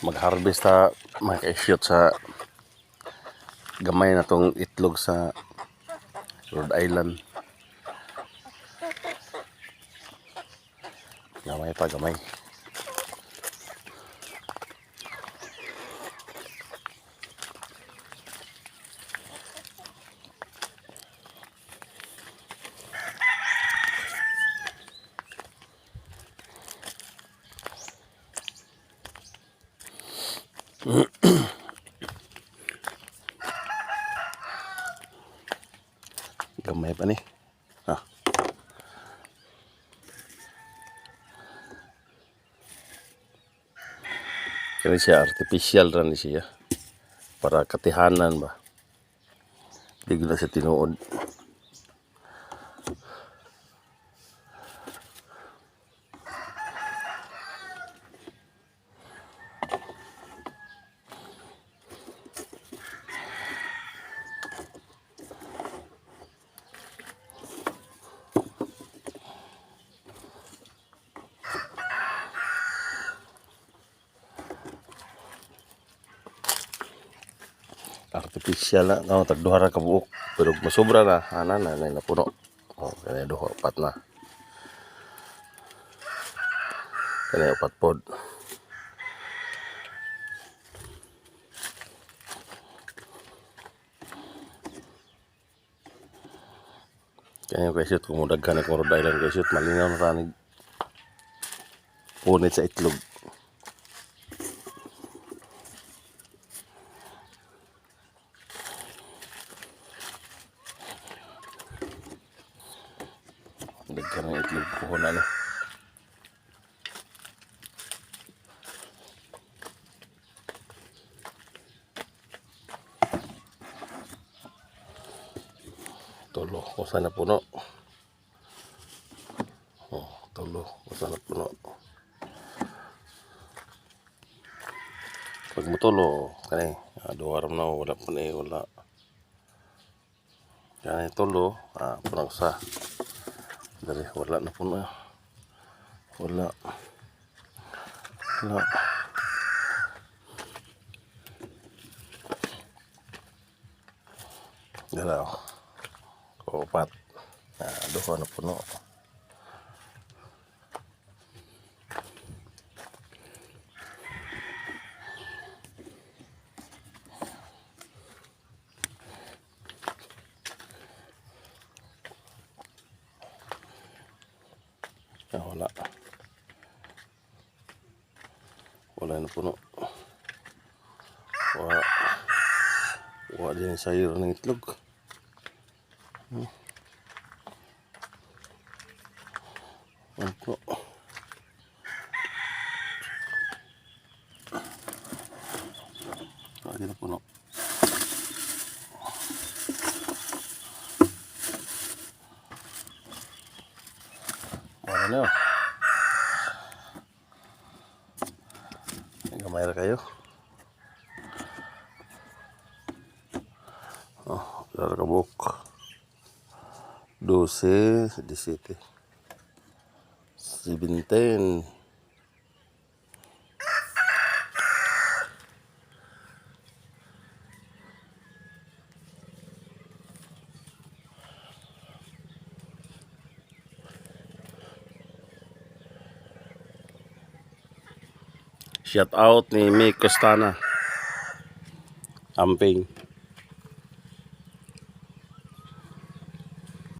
Mag-harvest ta, mga ka-shoot, sa gamay na tong itlog sa Rhode Island. Gamay pa, gamay. Gamay pa ni. Ah. Kani siya, artificial ra ni siya. Para katihanan ba. Di gyud na siya tinuod. Artificial na. No, tag duha ra ka buok. Pero mosobra na, ana na na napuno. Oh, kani duha, upat na. Kani upat pod. Kani kay shoot kung daghan na kung Rhode Island kay shoot, malinaw na tanig punit sa itlog. Daghan ng itlog kuha na. Tulo, usa na puno. Oh, tulo, usa na puno. Pag mutulo, kani, duha ra na, wala pa ni, wala. Kani tulo, puno usa. Dali, wala na puno. Wala. Wala. Dala, oh. Upat. Duha na puno. Wala. Wala na puno. Wala. Wala din sayro ng itlog. Ano po? Wala din na puno. Wala na. Oh. Gamay ra kayo. Oh, wala ka buok. 12, 17. 17. Shout out ni Mick Costana. Amping.